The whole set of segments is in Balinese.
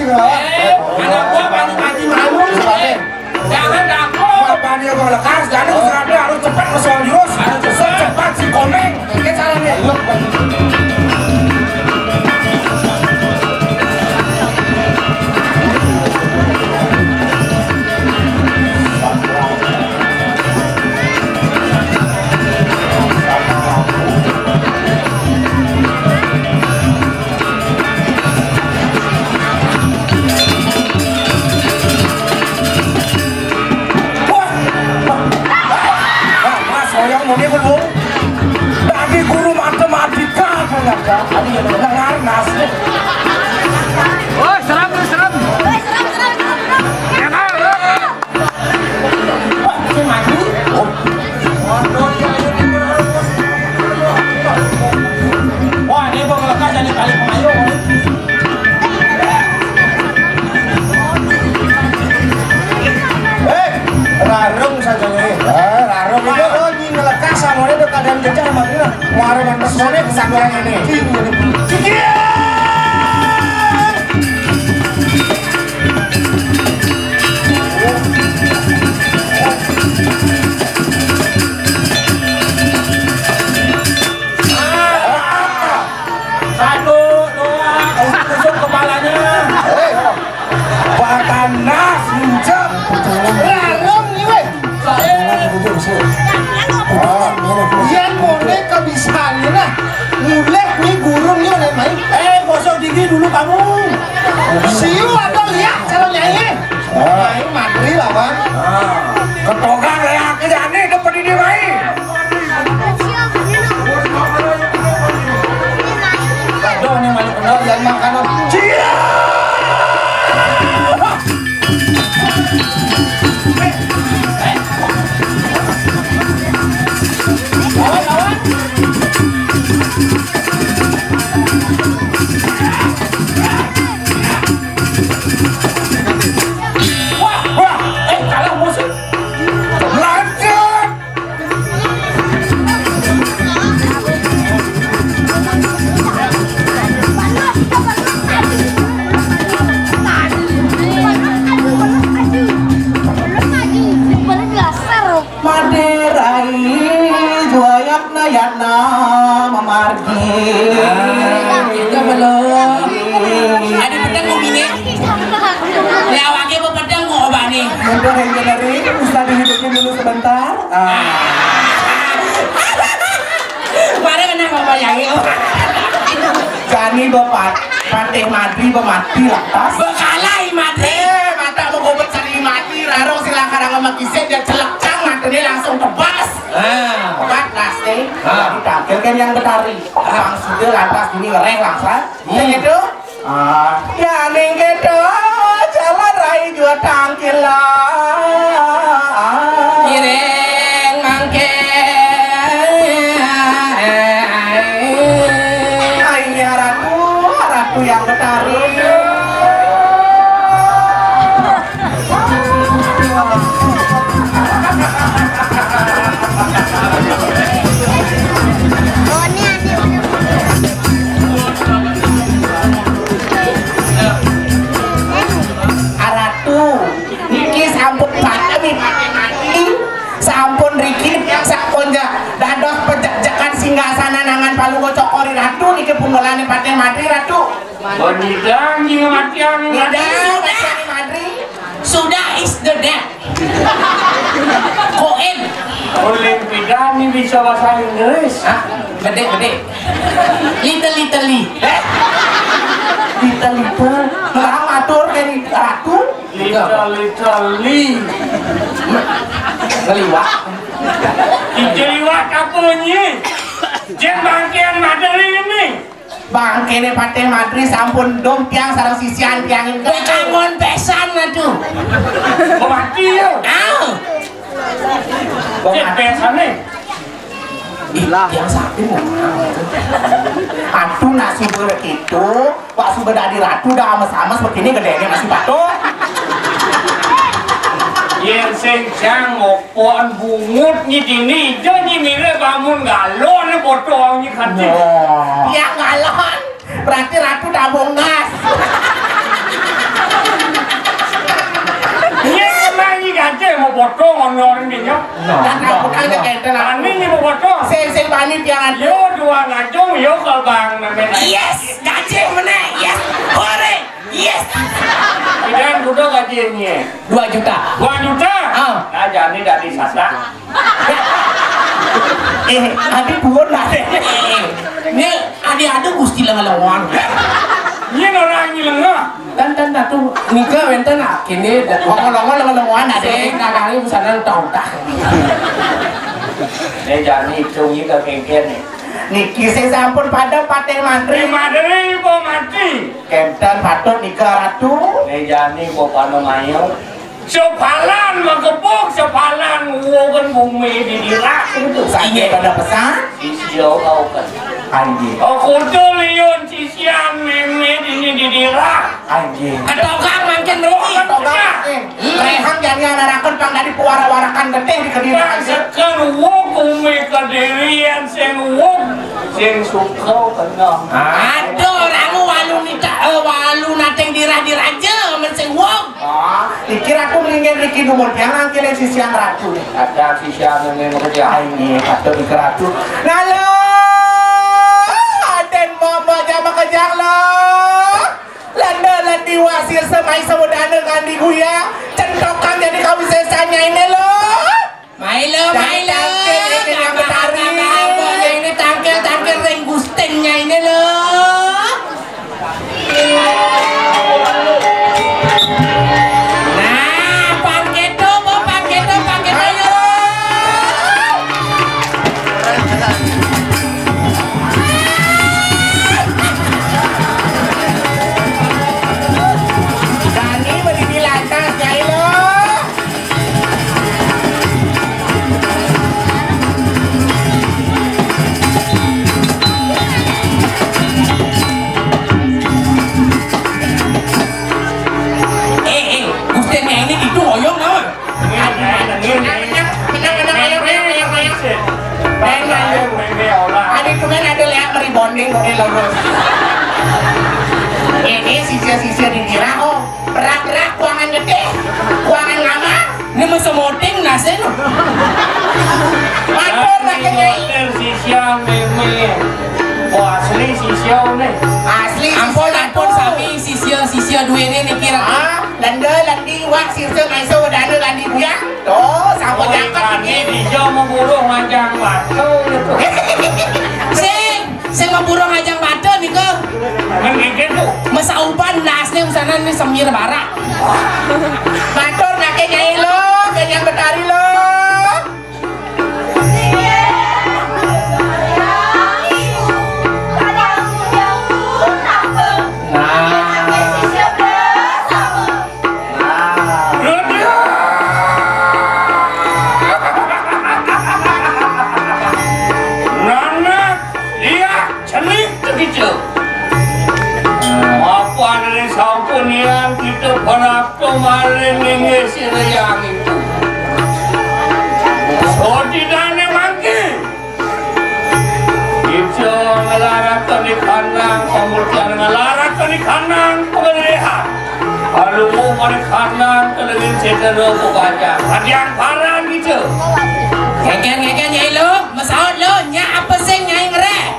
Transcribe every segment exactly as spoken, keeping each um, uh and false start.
Eh, anak gua paling mati malu. Jangan takut. Apa dia mau lekas? Jadi harus cepat ke soal jurus. Harus cepat, cepat si Komeng. Ini caranya. Wah, Mas, oyong mau dia belum? Tadi guru matematika ternyata. Tadi yang dengar Mas. Woi, serem lu, serem. Woi, serem, serem, serem, serem. Jangan lu. Wah, ini maju. Wah, ini gua ngelepas jadi tali pengayuh. Eh, rarung saja nih. Eh, rarung itu. Rarung ini ngelekas sama dia udah keadaan jejak sama dia. Muara mantas mana kesaktian ini. Cing, jadi. Cing. Satu, dua, tusuk kepalanya. Hei, panas, muncak. Larang ni, weh. Yen mone kebisaannya nah, mulih ni gurun ni oleh main. Eh, gosok gigi dulu kamu. Siu atau lihat calon nyai? Ah. Ayo, Madri lawan. Ah. Ketogang ya, ke jani depan ini, Mai. Aduh, ini malu kenal, jangan makan. Cia! Lawan, lawan. Wah, wah, eh, kalah musuh. Lanjut. Madé rai juayatna yatna mamargi. Ah, kita belum. Ada pedang mau bini? Ya, awake apa pedang mau obane? Mumpung yang dengerin, bisa dihidupin dulu sebentar. Ah. Mari kena bapak yang itu. Jani bapak Patih Madri bemati lantas. Bekalai Madri. Eh, mata mau gobet cari mati, rarong silang karang sama kisah, dia celek cang, matanya langsung tebas. Ah. Obat plastik. Ah. Ditampilkan yang betari. Ah. Bang Sude lantas ini ngereng langsan. Hmm. Yang itu? Ah. Ya ning kita jalan rai jua tangkil lah. Miring mangke. Ai ya ratu, ratu yang betari. Aratu, niki sampun padem, sampun riki, sampun ja-, dados pejek-jekan singgasana nangan palungguh cokor I Ratu, niki pun melane Patih Madri, Ratu. Bon nyidang, nying matiang. Nyidang, matiang Madri. Sudah is the dead. Koen. Oleh pidani bisa bahasa Inggris. Hah? Gede, gede. Little, little. Eh? Little, little. Ngelarang matur dari ratu. Little, little. Ngeliwak. Dijeliwak apa nyi? Jen bangkian Madeline ini. Bangkene Patih Madri sampun dong tiang sareng sisian tiangin. Kangon pesan aduh. Mati ya. Ah. Cek pesane. Ih, tiang sakit. Aduh, nak suba gitu. Wak suba dadi ratu dah ames-ames begini gedenya masih patuh. Yen sing jang ngopoan bungut nyi dini, ijo nyi mire bangun galon foto nyi kati. Oh. Tiang galon. Berarti ratu tabung gas. Ngeluarin minyak. Nah, nah, nah, nah. Kenten. Ani nyibu botol. Sing, sing bani tiangan. Yo dua ngajung, yo kalbang namanya. Yes, gajih meneh. Yes, hore. Yes. Idan kudu gajihnya. Dua juta. Dua juta. Ah. Nah, jani dari sata. Eh, adi duun lah deh. Eh, ini adi ada gusti lengan-lengan. Ini orang ini lengah. Tan, tan, tan, tuh, nika wénten, ah, kini, da-, ngomong-ngomong, ngomong-ngomongan, ada yang dagangi busana tongkah. Ini jani hitung nika kéngkén nih. Niki sing sampun pada patih mantri. Patih mantri, po mati. Kenten patut nika ratu. Ini jani po pano mayo. Sepalan magebug, sepalan nguwuhken bumi didirah. Saja pada pesan. Sisia kauken. Anjing. Oh, kudu liun sisian mémé dini didirah. Anjing. Ketokang mangkin mriki. Ketokang mangkin. Hmm. Réhang jani anaraken pang dadi pewara-warakan getih di Kediri. Pang seken wuk umi Kediri yén sing wuk, sing suka kena. Aduh, ramu walu nita, eh, walu nating dirah diraja men sing wuk. Ah, iki ratu mlingin riki dumun tiang nangkilin sisian ratu. Ada sisian yang ngerti. Ah, ini patut iki ratu. Nalo, aden mama jama kejang lo. Landa landi wasir semai sawedana kandi guya. Centokan jadi kawisésan nyainé lo. Mailo, mailo. Tangkil, tangkil, Yang Betari. Tambah, tambah, ini tangkil, tangkil ring Gustin nyainé lo. Nah, pangketo, po, pangketo, pangketo, ayo. Dani berdiri lantas, Nyai lo. Eh, eh, Gusten ini itu oyong naon? Menang, menang, menang, menang, menang, menang, menang. Adi kemarin ada lihat meribonding, oke, lurus. Ini sisir-sisir di Jira, oh. Berak-berak, kuangan gedé, kuangan lama. Ini mah semoting nasé no. Matur, Raden Nyai. Hotel sisia mémé. Oh, asli sisia né. Asli. Ampun, sisia ampun, tuh. Sami sisia-sisia duéné niki, Ratu. Ah, lenda, lendi, wak, sirsa, maisa, wedana, landi, buyang. Tuh, sampun. Oh, cakep kami iki. Dija mau buruh ngajang batu gitu. Sing. Sing mapura ngajang batu nika. Men nggih, Bu. Mesauban nasne usanan ni semir barak. Matur nake Nyai lo, kenyang Betari lo. Nah. Nah. Nanak, iya, cenik tegitu. Apa adalah sampun yang kita berapa maring ini sira yang itu. Sodinane mangke. Ijo ngelaraken di kandang, pemutihan ngelaraken di kandang, pemeliharaan. Lalu mau pada kandang, kelengin cedera, pembaca. Hadiang parang gitu. Ngeken, ngeken, Nyai lo, mesaut lo, nya apa sing Nyai ngerek?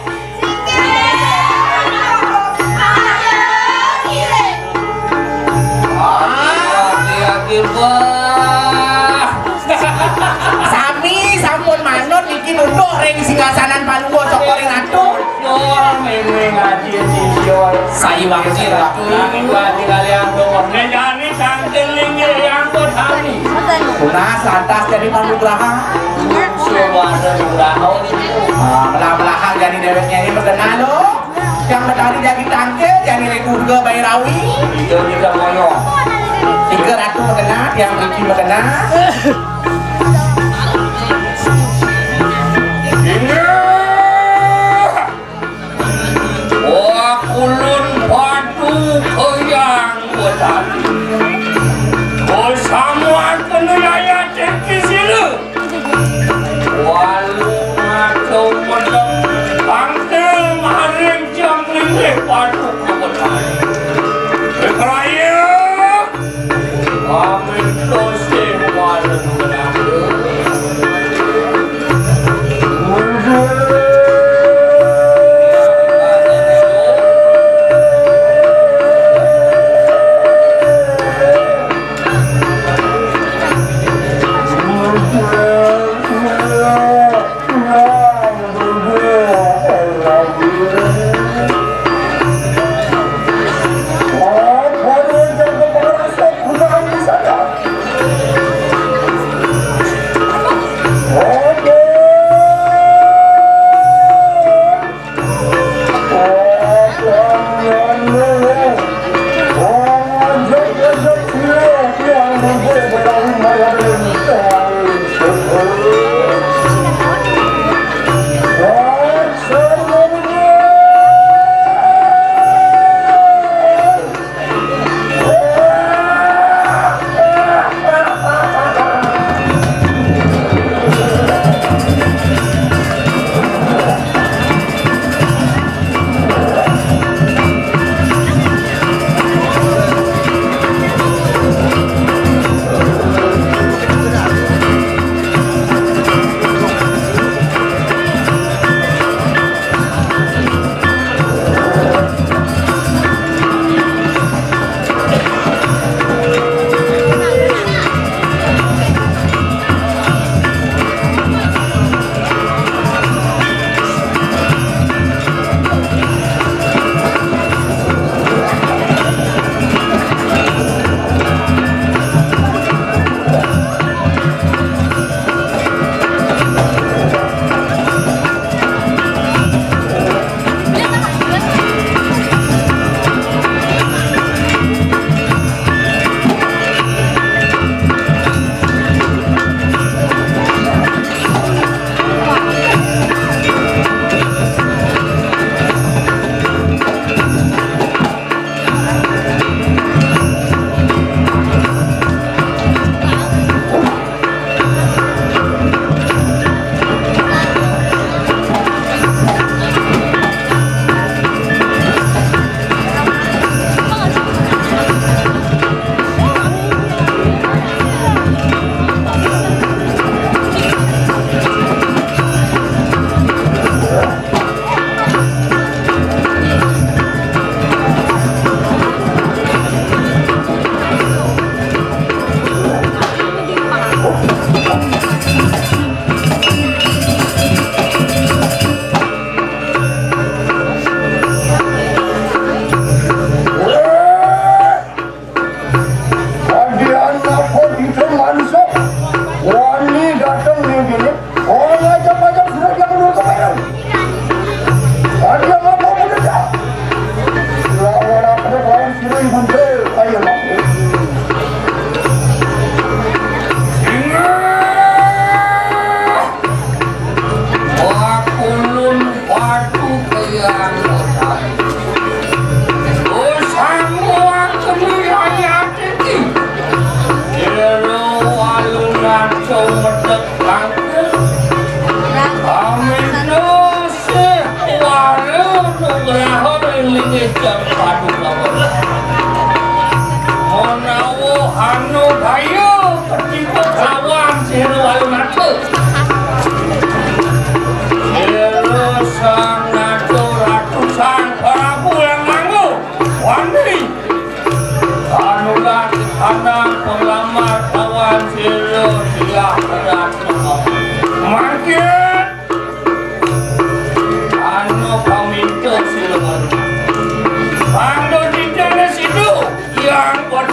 Ati-ati, Bah. Sami sampun manut niki nunduk ring singgasanan palungguh Cokor ing Ratu. Yo, mene ngaji sisya. Sayi wangsi, Ratu. Nanging wadi kalian doang. Nek jani tangkil linggih yang kami. Tunas lantas jadi panugraha. Suwada nugraha. Ah, melah-melahan jadi deweknya ini berkenan loh. Yang Betari jadi tangkil, jadi Ratu juga Bairawi. Itu kita moyo. Tiga Ratu mengenal, yang Riki mengenal. Inggih. Wah, kulun batu kayang Betari. Oh, sama kena yaya teki sila. Walu ngaco meneng tangkil maring jam lima padu kebetulan. Raya, amin tosih walu.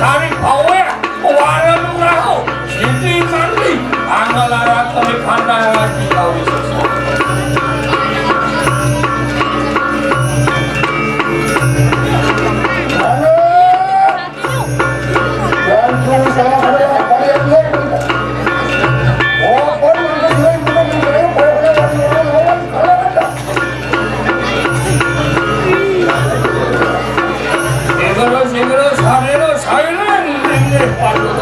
Tarik pawéh, wara nugraha, siti manggi, angga larat tarik handang aji kawisesa. Segera, segera, sarira, sairing, inggih patut.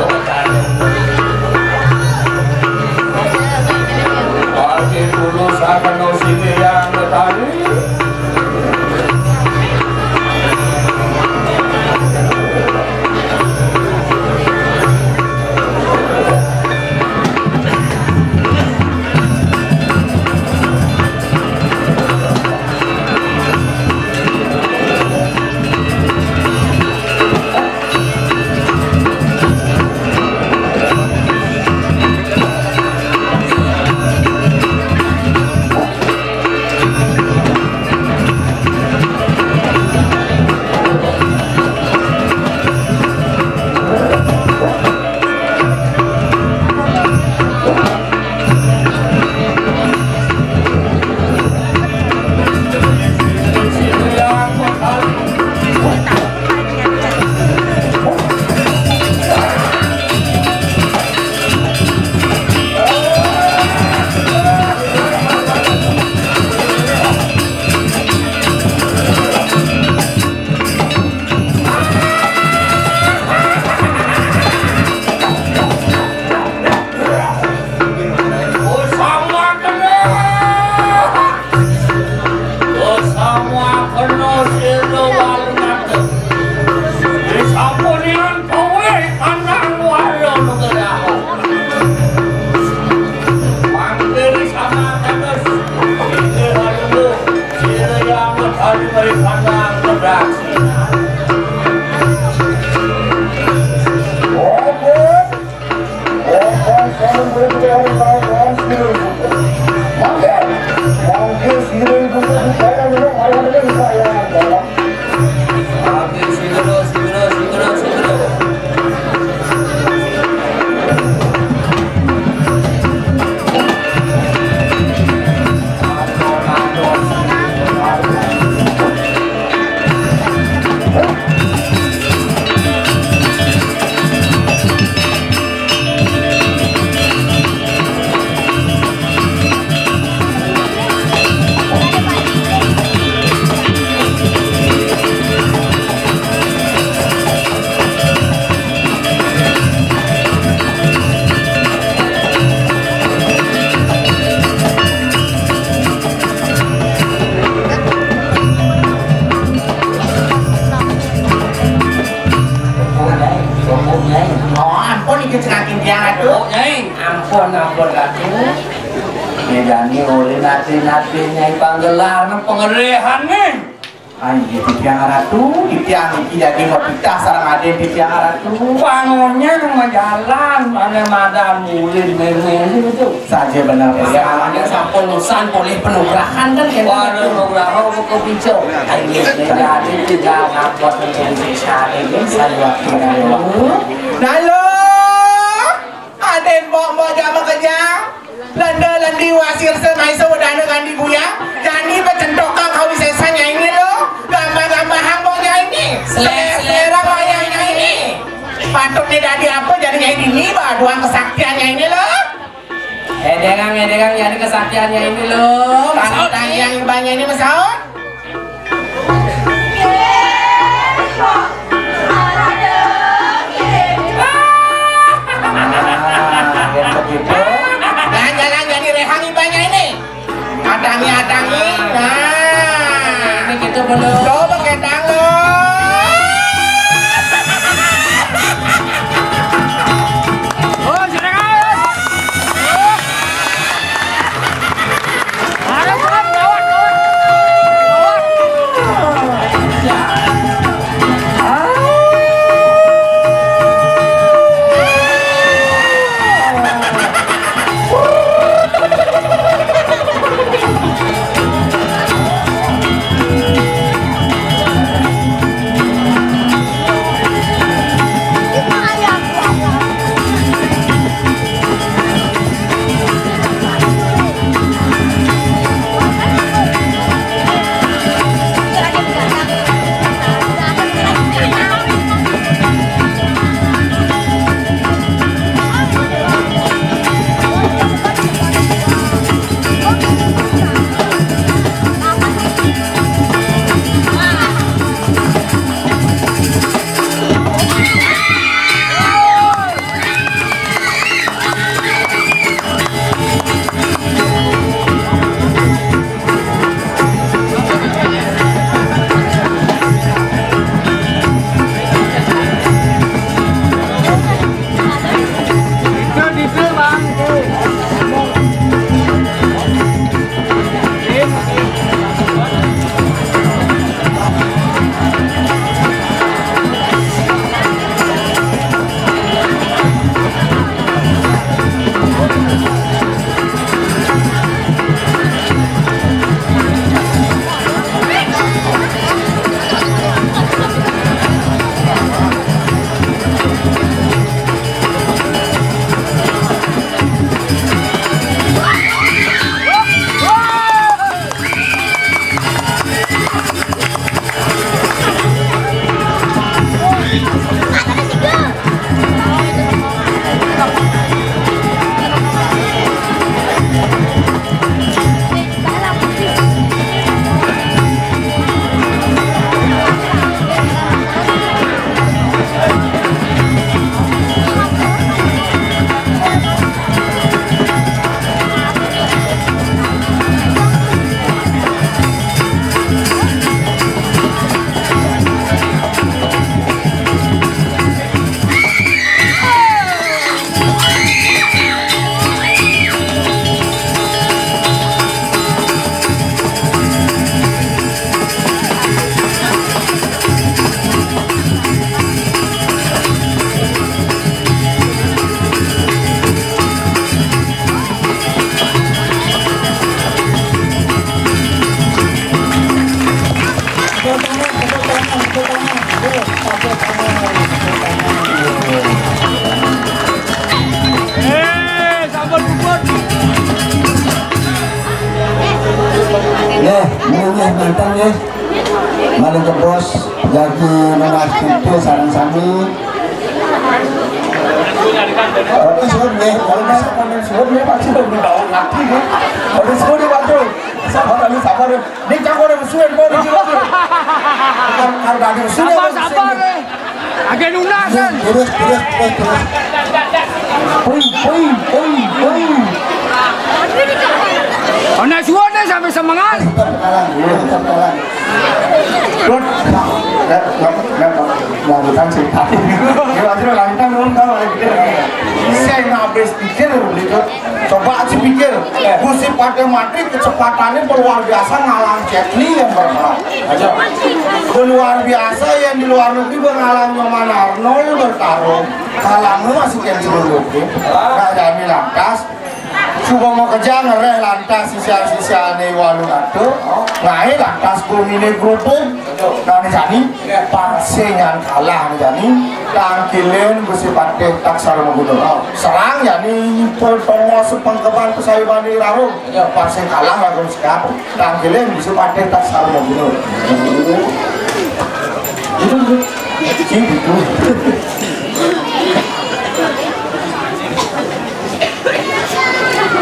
Adi dulu sakeno sini yang betari. Oh, ampun, iki cengakin tiang, Ratu. Oh, Nyai. Ampun, ampun, Ratu. Nyai jani ulin ati-ati Nyai Panggelar, pangerihan nih. Ayo, titiang Ratu, titiang iki dadi mapitah sareng Aden titiang Ratu. Pangonya nang majalan, mana madan ulin mémé gitu. Saja bener, Pak. Ya, ini sampun usan polih penugrahan kan, kena. Waduh, nugraha buku pijo. Ayo, jadi tinggal ngapot menjadi sisa ini, saya waktu dulu. Lalu, Aden mbok-mbok jama kejang. Lenda lendi wasir semaisa wedana gandi buya. Jani pacentokang kawisésan Nyai né lo. Gambah-gambahang mbok Nyai né. Selera wayah Nyai né. Patutné dadi apa jani Nyai dini, baduang kesaktian Nyai né lo. Édéngang, édéngang, jani kesaktian Nyai né lo. Tantang yang iba Nyai né masaut. Nah, yang begitu. Nah, jalan jadi rehang ibanya ini. Adangi, adangi. Nah. Ini kita belum. Coba ketang lo. Oh, silakan. Ada, ada, gawat, gawat. Jagi nunas kito sareng sami. Kalau suwun nggih, kalau bisa kalau suwun nggih, pasti udah dibawa lagi nggih. Kalau suwun nggih, Pak Jul. Sabar dulu, sabar dulu. Ini cangkok udah suwun, Pak, di sini. Kalau, kalau udah suwun, Sabar, sabar, eh. Agak nunas, kan? Terus, terus, terus, terus. Pui, pui, pui, pui. Ana suwun, eh, sampai semangat. Tetap kalah, tetap kalah. Dut. Nggak, nggak, nggak, nggak, nggak, bukan cerita. Ya, akhirnya lancar, belum tahu lagi. Saya nggak habis pikir, gitu. Coba aja pikir, Gusti Patih Mantri kecepatannya luar biasa ngalang jet li yang bergerak. Aja. Luar biasa yang di luar negeri ngalang Nyoman Arnold bertarung. Kalangnya masih kayak sebelum itu. Nah, jadi lantas. Coba mau kerja ngereh lantas sisian-sisiane walu kata. Ngae lantas gumine kerupuk. Nah, ini jani, pasti yang kalah nih jani. Tangkilin Gusti Patih Taksar Maguno. Serang jani, nyipul tongo sepengkeban pesayuban di rarung. Ya, pasti kalah lagu siap. Tangkilin Gusti Patih Taksar Maguno. Itu, itu. Sing gitu.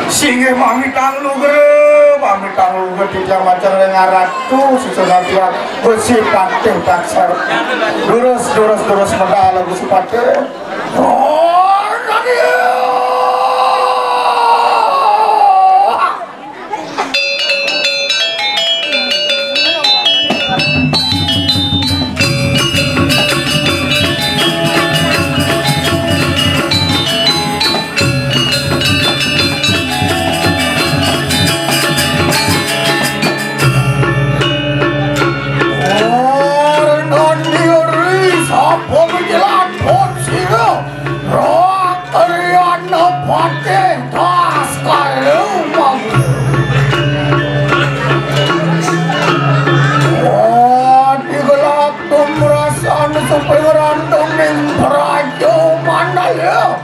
Singgih mamitang lugra, mamitang lugra titiang macan lengaratu, sesudah tiang Gusti Patih Taksar. Durus, durus, durus medal Gusti Patih. Oh, tadi. Sapa mikilan pun sira? Roh Triana Patih Taskala Magu. Wah, digelak tumrasan suping rantuning Praja Mandala.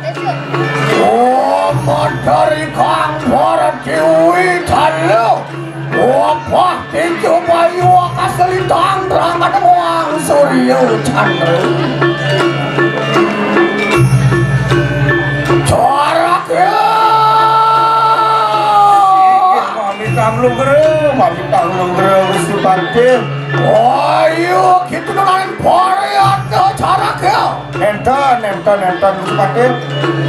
Oh, matari kang Bharatiwi Tala. Wabah tinju bayu akaselitang terang katemuang surya candra. Corak ya. Mamitang lugra, mamitang lugra, Gusti Patih. Ayo, kita nang varian corak ya. Nenten, nenten, nenten, Gusti Patih.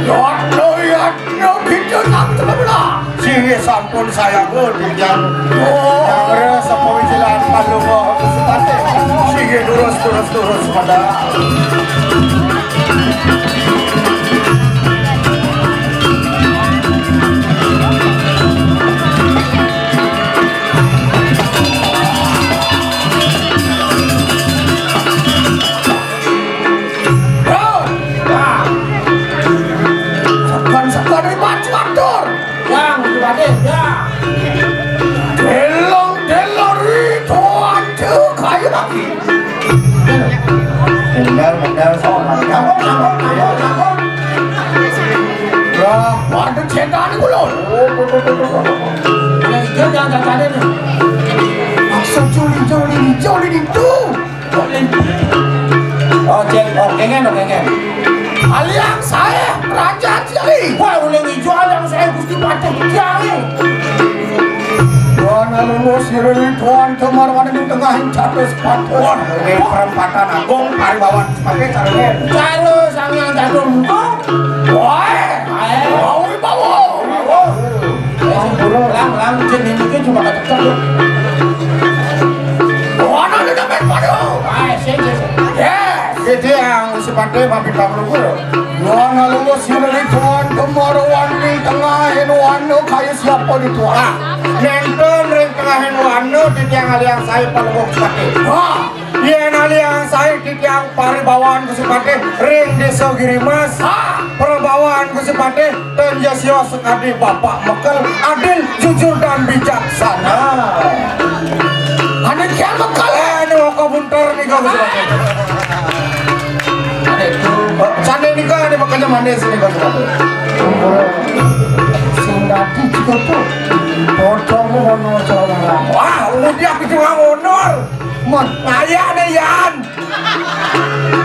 Yatno, yatno, kita nang terbelah. Singgih sampun saya pun yang Oh. Yang rasa pemikiran Palungguh Gusti Patih. Singgih durus, durus, durus pada. Sekan-sekan ribet cuatur. Yang ribet ya. Delong delori tuan tu kayu lagi. Benar benar sama. Kamu kamu kamu kamu. Lah, pada cetan kulo. Yang jangan jangan ni. Maksud juli juli juli itu. Oh, cek. Oh, kengen, oh, kengen. Aliang sae, raja cili. Wah, uling ijo aliang sae, Gusti Patih cili. Tuan alumno sirih tuan kemar wana di tengah catus patih. Wah, ini perempatan agung, paribawan pakai caranya. Cara sangyang catur. Wah, wah, wah. Lang, lang, jin ini ke cuma kacek. Wana di depan padu. Wah, sing, sing, sing. Yes. Jadi yang sepatu mampir kamu lugu. Wana lugu sini di tuan kemaruan di tengahin wana kayu siapa di tuan. Ah, nenten ring tengahin wana di tiang aliang saya paluhuk sepatu. Wah. Yen aliang sae titiang paribawan Gusti Patih ring Desa Girimas. Ha! Paribawan Gusti Patih, tenjasya sekadi bapak mekel, adil, jujur, dan bijaksana. Ane kian mekel. Eh, ane waka bunter nika Gusti Patih. Ane itu, sane nika ane makanya manis nika Gusti Patih. Sing dadi cukup. Potong ngono cara. Wah, udah aku cuma honor. Mon, kaya nih Yan.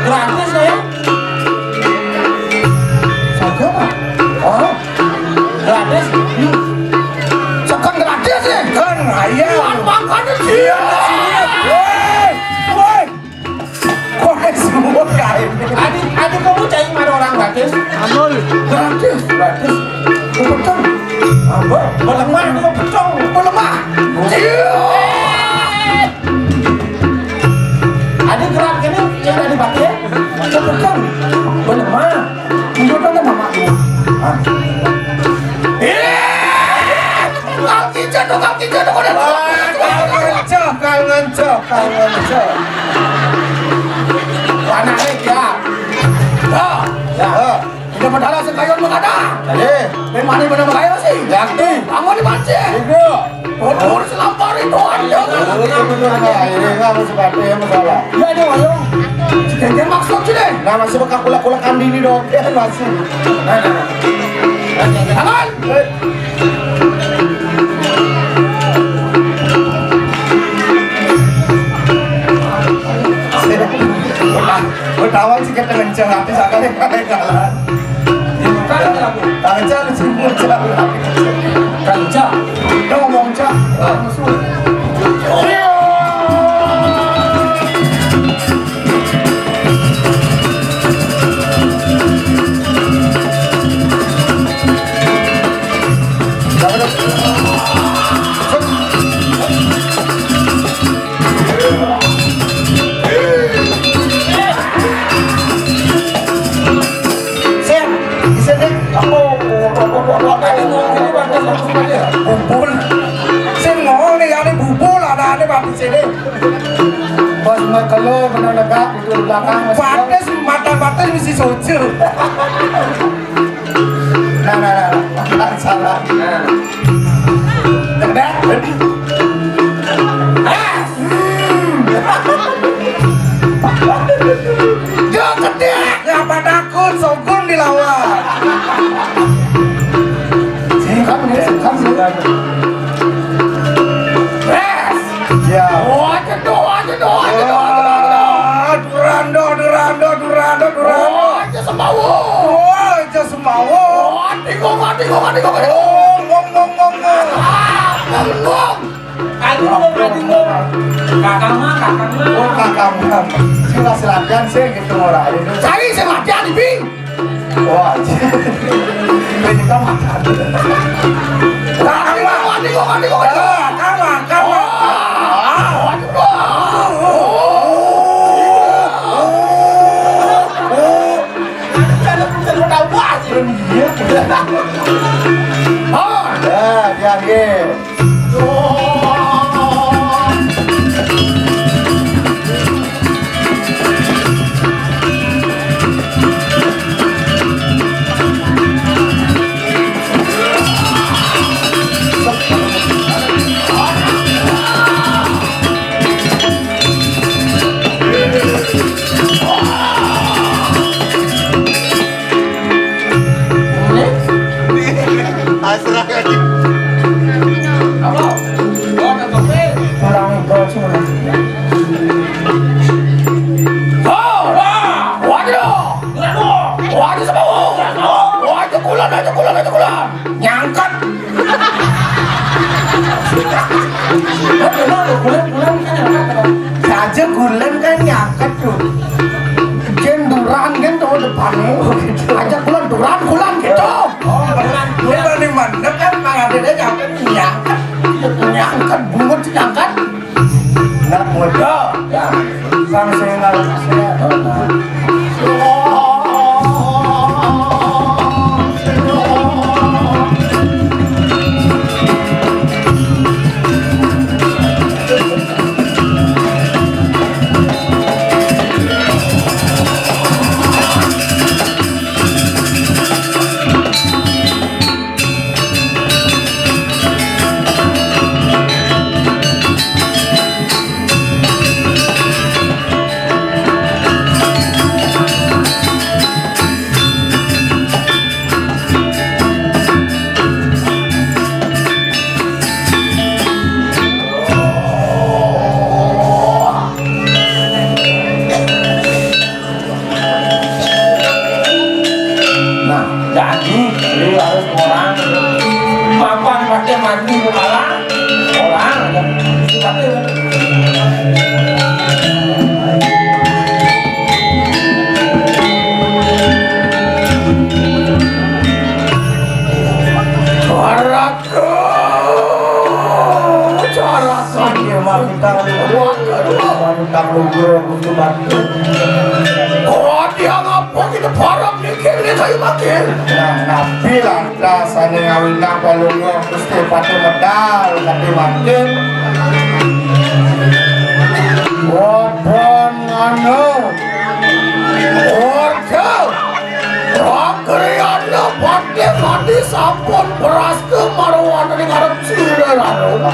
Gratis ya? Saja, Pak. Oh, gratis. Hmm. Sekan gratis ya? Kan, ayo. Kan makan sih. Iya, iya. Woi, woi. Kok semua kain? Adi, adi kamu cai mana orang gratis? Amul. Gratis, gratis. Betul. Apa? Melemah, dia betul. Melemah. Iya. Adi gerak gini, cek dari batin. Cepetan. Bener mah. Tunjukkan ke mama. Ah. Eh! Tukang kijang, tukang kijang, tukang kijang. Wah, kangen cok, kangen cok, kangen cok. Panahnya ya. Ya, ya. Ida Betara sing kayun mengada. Aye. Mane bener kaya sih. Yakti. Bangun di panci. Ibu. Bubur selampari Tuhan ya. Ini nggak mau sepatu ya masalah. Iya, dia wayung. Sekian maksud sih deh. Nah, masih bekak kulak-kulak kandini dong. Ya, masih. Tangan. Ketawa sih kita kenceng, tapi sakali kalah. Kenceng sih, kenceng. Kenceng. Udah ngomong, Cak. Sing, bisa deh. Aku, aku, aku, aku, aku. Tadi mau ini bagus, bagus aja. Bubul. Sing mau nih, ada bubul, ada, ada bagus ini. Pas mau keluar, benar lega, itu di belakang, masih bagus, mata-mata mesti sojo. Nah, nah, nah, nah. Salah. Nah. Kena. Ah! Hmm. Yo, gede. Ngapa takut? Sogong dilawan. Singkat, singkat, singkat. Yes. Ya. Wah, jedoh, jedoh, jedoh, jedoh, jedoh. Wah, Durando, Durando, Durando, Durando. Wah, aja semawo. Wah, aja semawo. Wah, tinggung, wah, tinggung, wah, tinggung, wah, tinggung. Ngong, ngong, ngong, ngong. Ah, ngong, ngong. Aduh, ngong, ngong, ngong. Kakak mah, kakak mah. Oh, kakak mah. Sila silakan sih gitu, ora. Cari sing latihan, Bing. Wah, anjir. Ini kan makan. Kalah, kalah, kalah, kalah. Wah, aduh, wah. Ada, ada, ada, ada, wah, anjir. Iya. Oh. Ya, dia, dia. Asrah. Apa? Oh, ada kopi. Kurang gol sih, Mas. Oh, wah, waduh, waduh, waduh, sama, oh, waduh, kulan, waduh, kulan, waduh, kulan. Nyangkut. Saja gulen kan nyangkut tuh. Jen duran kan tuh depannya. Aja gulen duran, gulen gitu. Oh, beneran. Lu berani mandek kan, Mang Ade nyangkut, nyangkut. Nyangkut, bungut nyangkut. Nak muda, ya. Sang sing ngarep sehat. Mati mau kalah, orang aja. Tapi Raka, cara saja mah kita mantap lugu Gusti Batu. Oh, dia ngapa kita parang mikir dia kayu makin? Nah, napi lah. Rasané ngawinang palungguh Gusti Patih medal kanthi mangkin. Wapan nganu. Orja. Pakriyana Patih tadi sampun prasta marwananing arep sira rarung.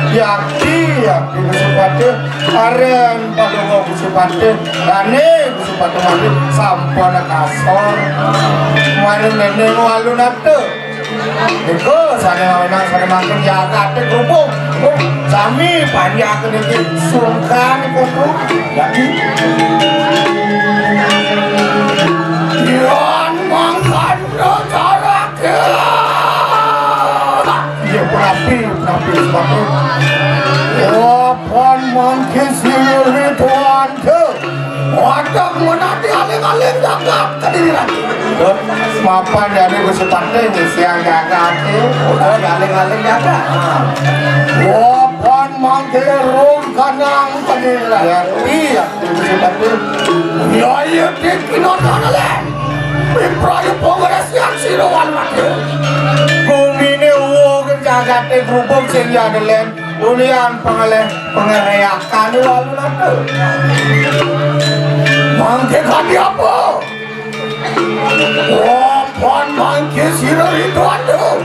Yakti, yakti Gusti Patih. Arén palungguh Gusti Patih. Dané Gusti Patih mangkin sampun kasor. Maring déning Walunata. Niku sané ngawinang sané mangkin jagaté grubug. Sami panjaken niki sungkan niku. Dadi yan mangkana caraka. Iya, punapi, punapi, punapi. Wapan mangkin sira Ridwan. Waduh, menati aling-aling jagat kediri lagi. Mapan ya ini Gusti Patih ngisiang jagat, eh. Udah aling-aling jagat. Wapan mangke rung kanang kediri lagi. Ya, iya, Gusti Patih. Ya, iya, di kino tanah, Lén. Piprayu pengoresian sira wan mati. Gumine uwuh jagate grubug sing ya, Lén. Ulian pangalih pangereakan Walunata. Mangke kadi apa? Wapan mangke sira Ridwanda.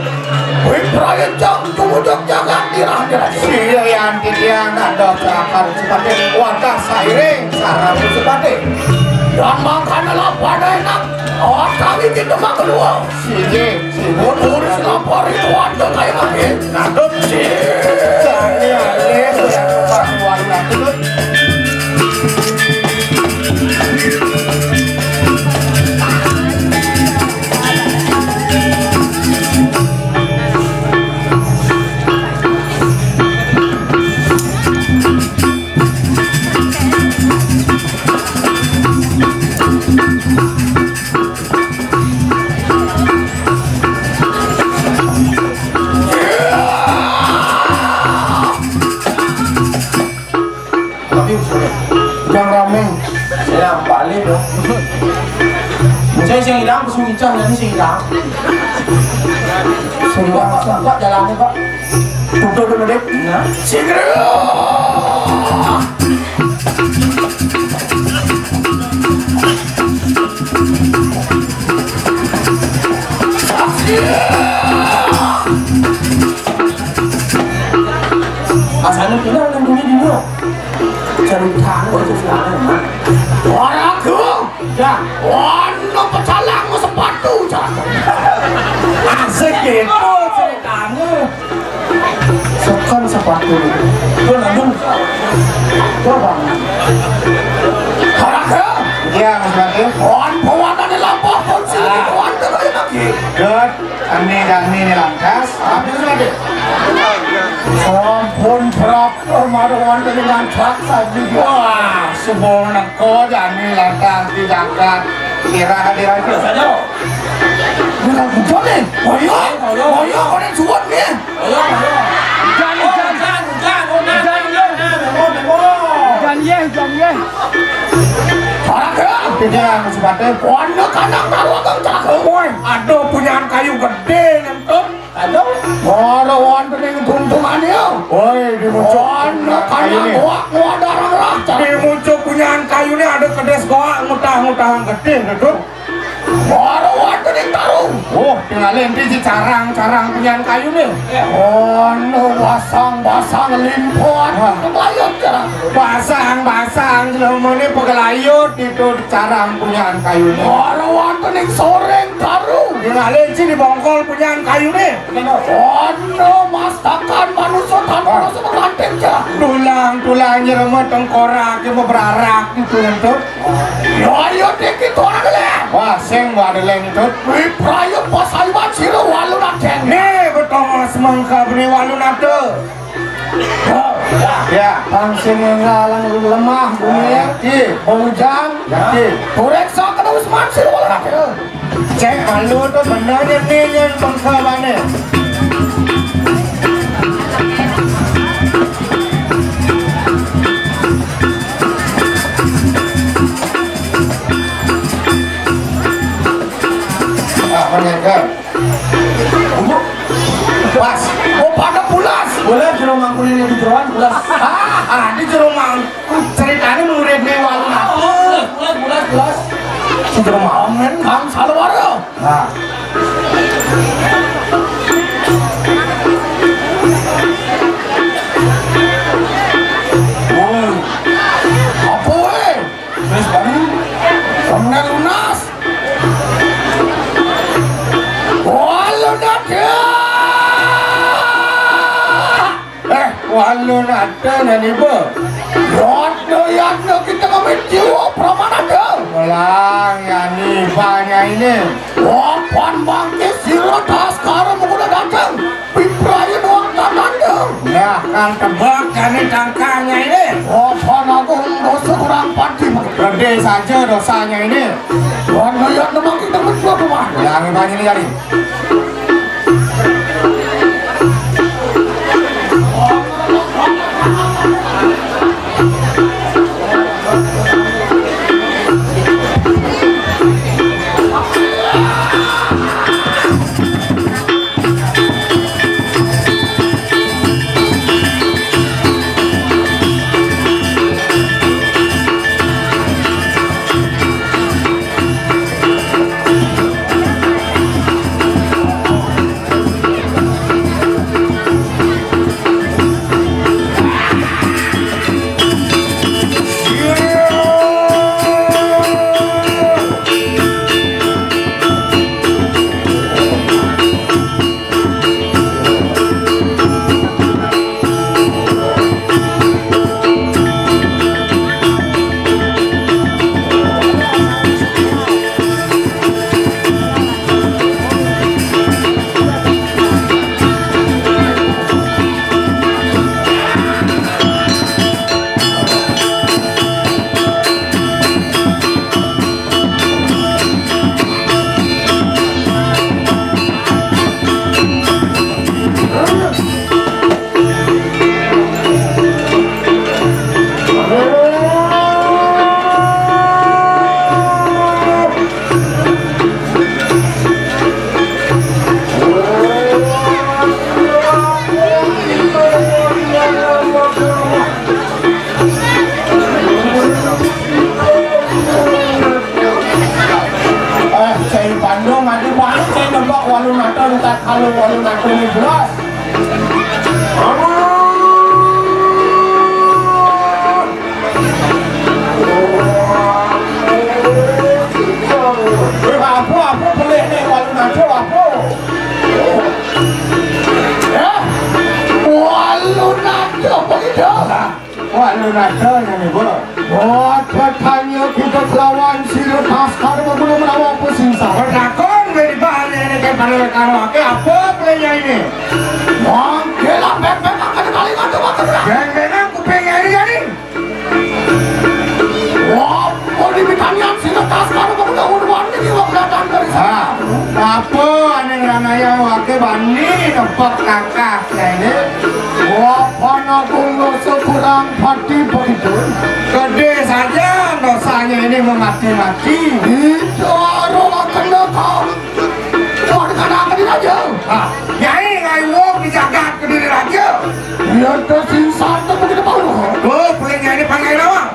Wipraya jang tumujug jagat dirah-dirah. Sira yan titiang dados lakar Supati. Wadah sairing sareng Supati. Yan mangkana lapada enak. Awas kami kita makan uang. Siji, siji. Urus lapor itu ada kayak lagi. Ngadep. Siji. Sani alih, yang panuan ngadep. Tapi jang rame. Saya balik dong. Saya sing ilang, sing ilang, jadi sing ilang. Sing ilang. Pak, Pak, Pak, jalannya, Pak. Tutup dulu, Dek. Nah. Asalnya kita orang dunia di luar. Cari tahu itu sekarang, Mak. Orang tuh. Ya. Ono pecalang sepatu, Cak. Asik gitu ceritanya. Sekan sepatu. Itu nanggung. Coba. Harap ya. Iya, Mas Batu. Wan, bawaannya lapor polisi. Ah. Wan, terus lagi. Good. Kami, kami ini lantas. Habis lagi. Sampun berapa maru wonten ing ngancak saji. Wah, subuh neka jani lantas di jagat. Kira hadir aja saja. Bukan bukan nih. Boyo, boyo, boyo, kau yang suwon nih. Boyo, boyo. Hujan, hujan, hujan, hujan, hujan, hujan, hujan, hujan, hujan, hujan, hujan. Hujan, yeh, hujan, yeh. Orang ya. Tidak, Gusti Patih. Wanda kandang taruh kang cakep. Woi, aduh, punyaan kayu gede, nyentuh. Aduh. Ora wonten ing tungtungane ya. Woi, di muncul. Ana kaya ini. Wah, wah, darang rah. Di muncul punyaan kayune ada kedes goak ngutah-ngutahang gedhe, Dut. Ora wonten ing taru. Oh, tinggal endi di carang-carang punyaan kayune. Ana basang-basang limpot. Wah. Layut carang. Basang-basang selamane pegelayut itu carang punyaan kayune. Ora wonten ing soring taru. Tinggal endi di bongkol punyaan kayune. Ana mastakan manusa tanpa rasa pengantin, Cak. Tulang-tulang nyerema tengkorak ki bebrarak gitu, Entut. Yo, ayo dikit orang leh. Wah, sing wae leh, Entut. Wipraya pasaiwan sira walu nadeng. Nih, betongo Mangka beli walu nata. Ya. Pang sing ngalang lemah bumi ya. Iya. Hujan. Ya. Iya. Urek sok kena Usman sih walu nata. Cek malu tu bener je ni yang bangsa bane. Ah, mana kan? Pas. Oh, pada pulas. Boleh jero mangkul ini di jeroan pulas. Ah, ah, di jero mangkul. Ceritanya muridnya walu nata. Pulas, pulas, pulas, pulas. Si jero mangkul kan, kan salawara. Nah. Oh. Apa, eh? Wis bari. Sampeyan lunas. Walu nata. Eh, walu nata nani ba. Yatna, yatna kita kami jiwa pramanata. Melang yani banyak ini. Wapan bangkit sira taskara menguna datang. Piprayan wong tatandha. Nah, kan tebak jane tangkane ini. Apa nagung dosa kurang pati. Gede saja dosanya ini. Wan lihat nemang kita berdua rumah. Yang banyak ini jadi. Eh, cai Bandung ada banget cai nembak walu nata, ntar kalau walu nata ini belas. Eh, apa, apa boleh nih walu nata, apa? Eh, walu nata begitu. Wah, lu nada nang ibu. Oh, katanya kita kelawan sira taskara guna menawa apa sing salah. Berlakon beli bahan ini kan pada karo ake apa pelenya ini? Mangkela pepet akan kali ngadu wakil. Geng-gengan kuping ini jadi. Wah, mau dimitanian sira taskara guna urwan ini wak datang dari sana. Ah, apa ane ranaya wake bani nempak kakak ini? Wah, Panagung dosa kurang pati begitu. Gede saja dosanya ini memati-mati. Itu arwah kena kau. Wah, dikatakan di raja. Ah, nyai ngai wong di jagat kediri raja. Iya, terus insan tu begitu bau. Oh, pelenya ini pangai lawang.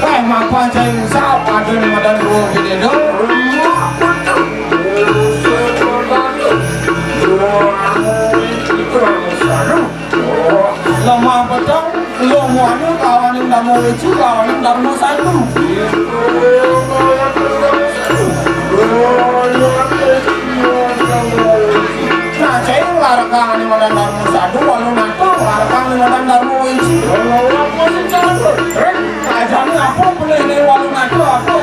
Eh, mapan cai usap, ada ni madan dua bini tu. Lemah petang, lo muanu kawaning dharma weci, kawaning dharma satu. Nah, cai nglarekang ane madan dharma sadu, walu nata, nglarekang ane madan dharma weci. Rek, ajane apa pelih ne walu nata, apa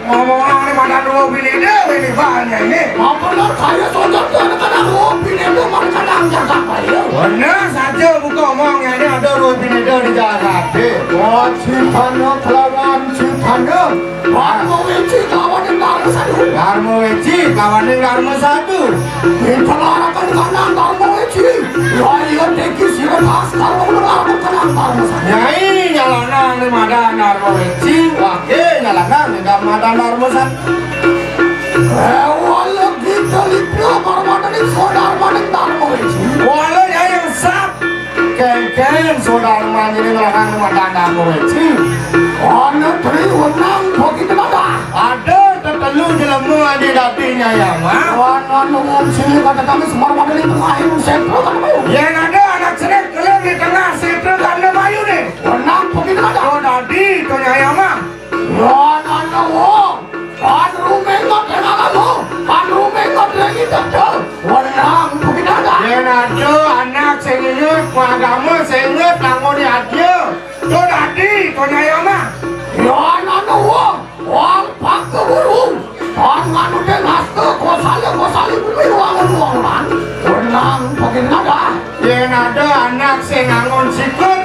Ngomong-ngomong, ada dua bini dia, ini banyak ini. Apa benar kaya sojak tuh ada kadang dua bini dia, mana kadang jaga kaya? Benar saja, buka omong, ini ada dua bini dia di jaga. Wah, cipana kelawan cipana. Darma Weci kelawan Darma Sadu. Darma Weci kelawan Darma Sadu. Kita larakan kanang Darma Weci. Layan deki sira pas kalau larakan kanang Darma Sadu. Nyai nyalana ni madan Darma Weci, wake nyalana ni madan Darma Sadu. Eh, wala kita lipna parmana ni sodar maning Darma Weci. Wala nyai yang sat. Kengkeng sodar manjing ngelarang madan Darma Weci. Ana tri wenang bagi tenaga. Ada tetelu jelema adi dadi nyai ama. Wan anu wong sini kata kami semar pada di tengah ini setra kan mau. Yang ada anak senek kelem di tengah setra kan mau ni. Wenang bagi tenaga. Oh, dadi tu nyai ama. Wan anu wong. Kan rumengot dengan kamu. Kan rumengot lagi tetap. Wenang bagi tenaga. Yang ada anak sing inget, agama sing inget, nanggone adia. Tuh dadi, tuh nyai ama. Yan anu wong, wong pakeburu. Wong nganu den hasta kosala kosali bumi wong wong lan. Wenang bagi tenaga. Yen ada anak sing ngangon sikut,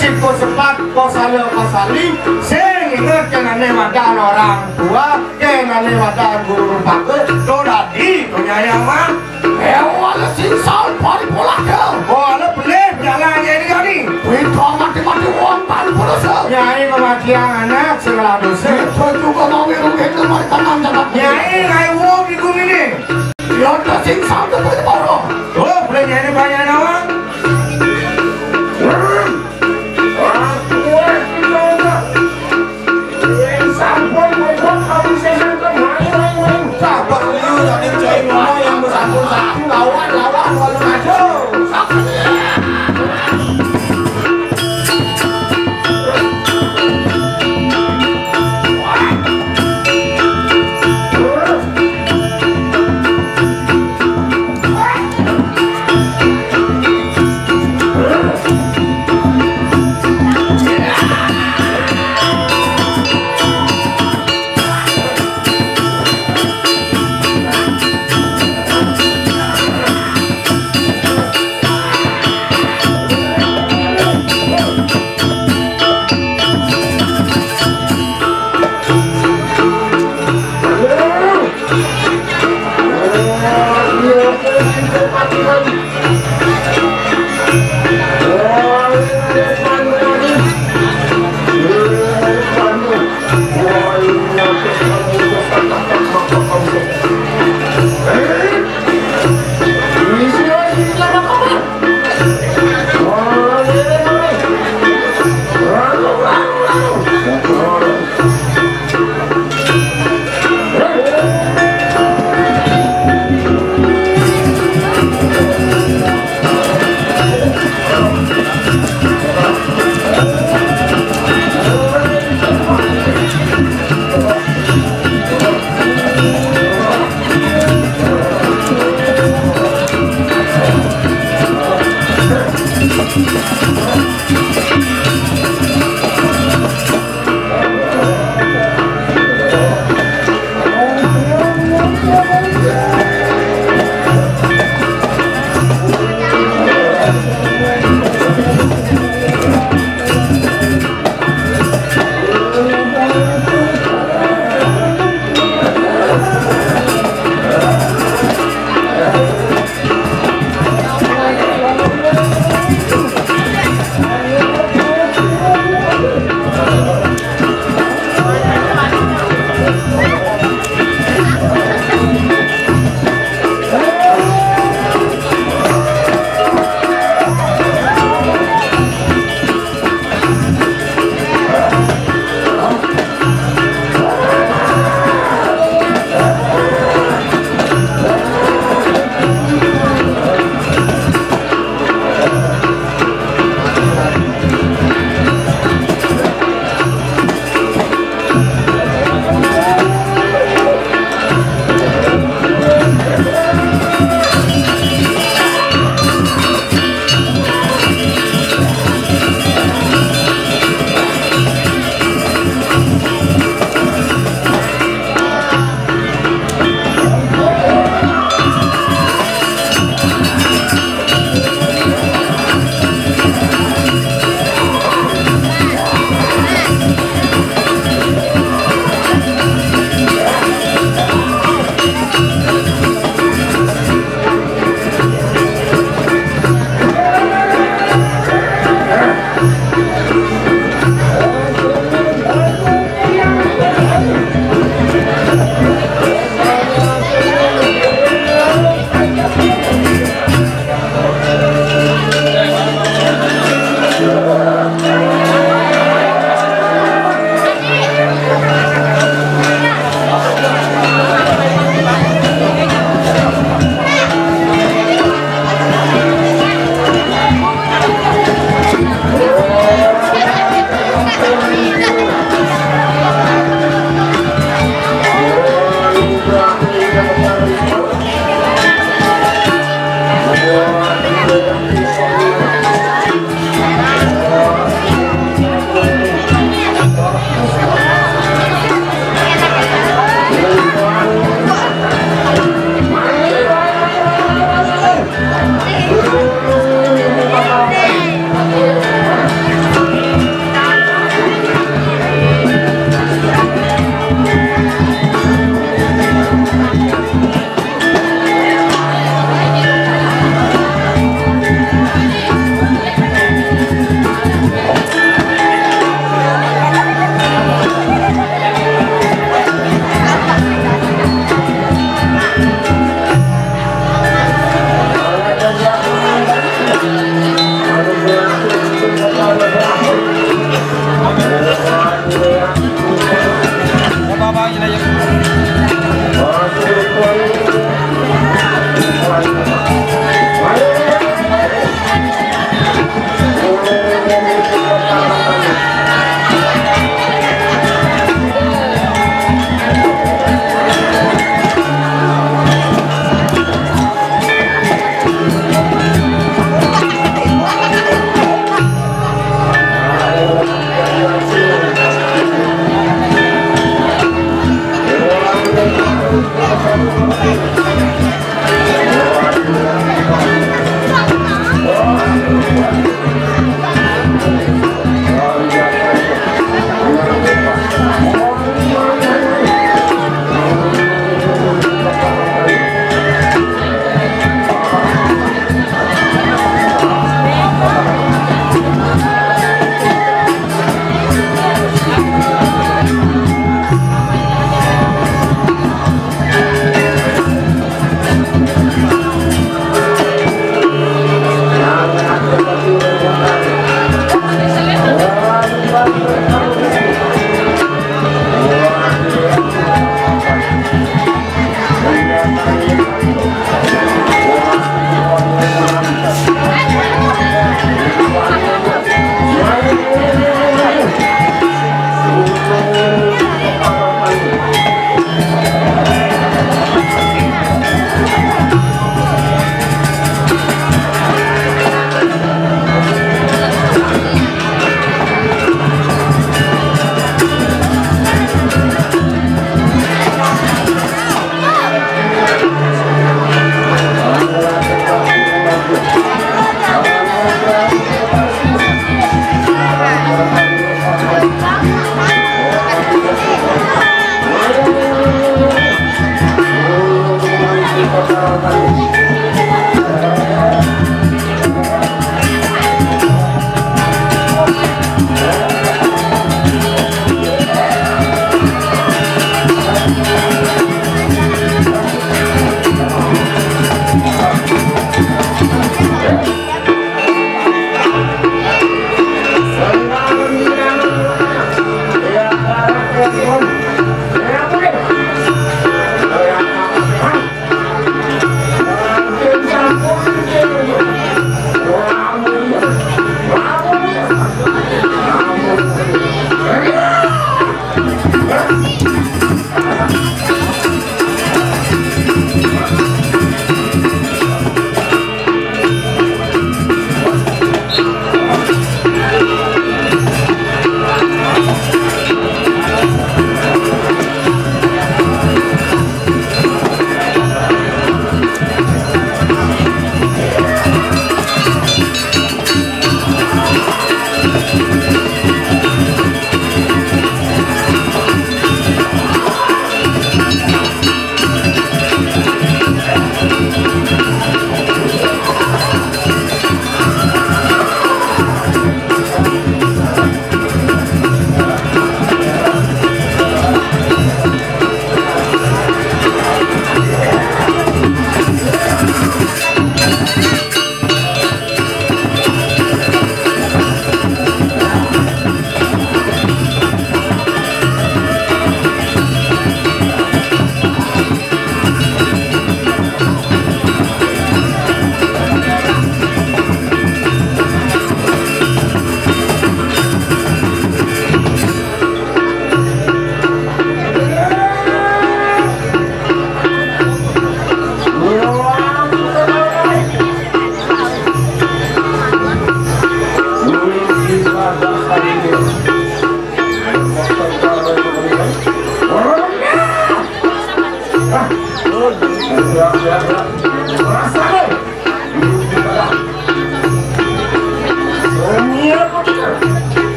sikut sepat kosala kosali, sing inget kenane madan orang tua, kenane madan guru rupaka, tuh dadi, tuh nyai ama. Ewala singsal paripolaka. Wala pelih jalan nyai ni. Wita mati-mati wong paripolasa. Nyai mamatiang anak sing ngelah dosa. Kita juga mau mirung kita mari tanam jagat. Nyai ngai wong di gumi ni. Ya, singsal tu paripolasa. Oh, pelih nyai ni banyak nawang.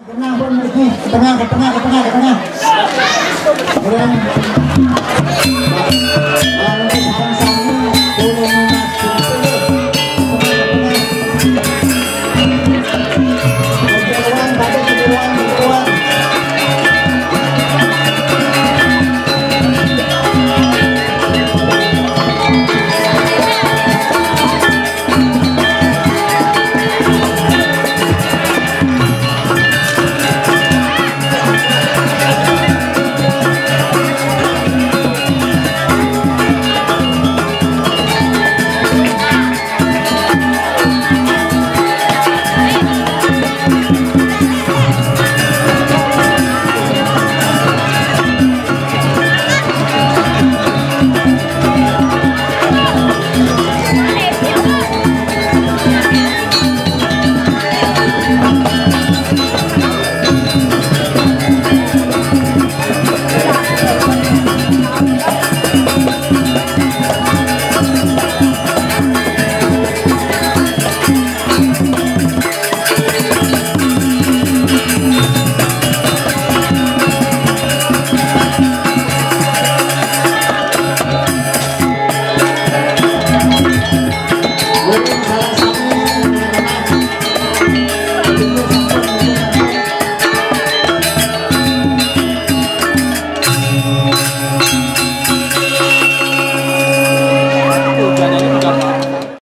Tengah pun mesti. Ke tengah, ke tengah, ke tengah, ke tengah. Kemudian,